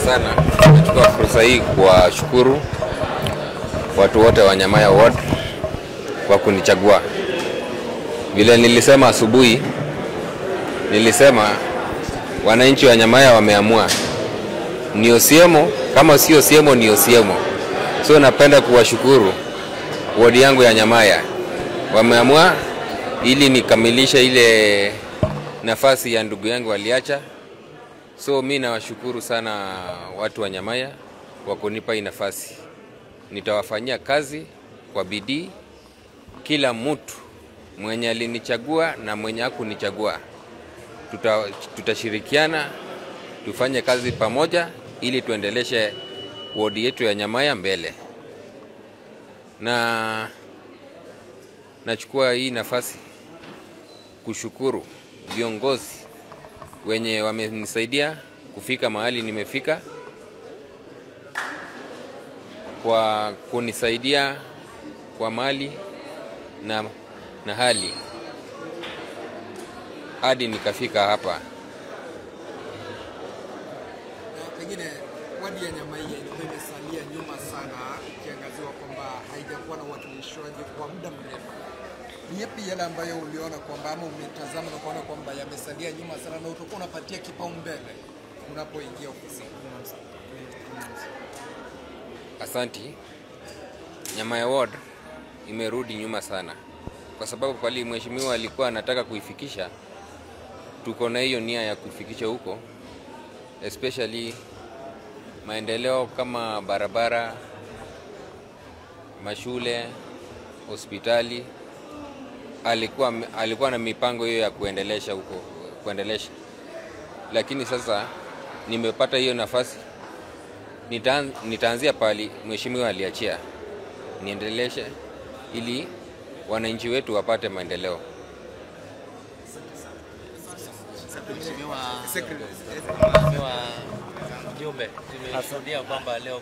sana. Nachukua fursa hii kuwashukuru watu wote wa Nyamaiya Ward kwa kunichagua. Vile nilisema asubuhi, nilisema wananchi wa Nyamaiya wameamua ni Osiemo, kama sio Osiemo ni Osiemo. So napenda kuwashukuru ward yangu ya Nyamaiya, wameamua ili nikamilishe ile nafasi ya ndugu yangu aliacha. So mi nawashukuru sana watu wa Nyamaiya kwa kunipa hii nafasi. Nitawafanyia kazi kwa bidii. Kila mtu mwenye alinichagua na mwenye hakunichagua, tutashirikiana tufanye kazi pamoja ili tuendeleshe wodi yetu ya Nyamaiya mbele. Na nachukua hii nafasi kushukuru viongozi wenye wamenisaidia kufika mahali nimefika, kwa kunisaidia kwa mali na hali hadi nikafika hapa. Pengine wadi ya Nyamaiya ilikuwa imesalia nyuma sana, ikiangaziwa kwamba haijakuwa na uwakilishwaji kwa muda mrefu. Ni yapi yale ambayo uliona kwamba ama umetazama na kuona kwamba yamesalia nyuma sana na utakuwa unapatia kipaumbele unapoingia ofisini? Asanti. Nyamaiya Ward imerudi nyuma sana, kwa sababu pale mheshimiwa alikuwa anataka kuifikisha, tuko na hiyo nia ya kuifikisha huko, especially maendeleo kama barabara, mashule, hospitali. Alikuwa na mipango hiyo ya kuendelesha huko, kuendelesha. Lakini sasa nimepata hiyo nafasi, nitaanzia pale mheshimiwa aliachia, niendeleshe ili wananchi wetu wapate maendeleo. Mheshimiwa mjumbe, tumeshuhudia kwamba leo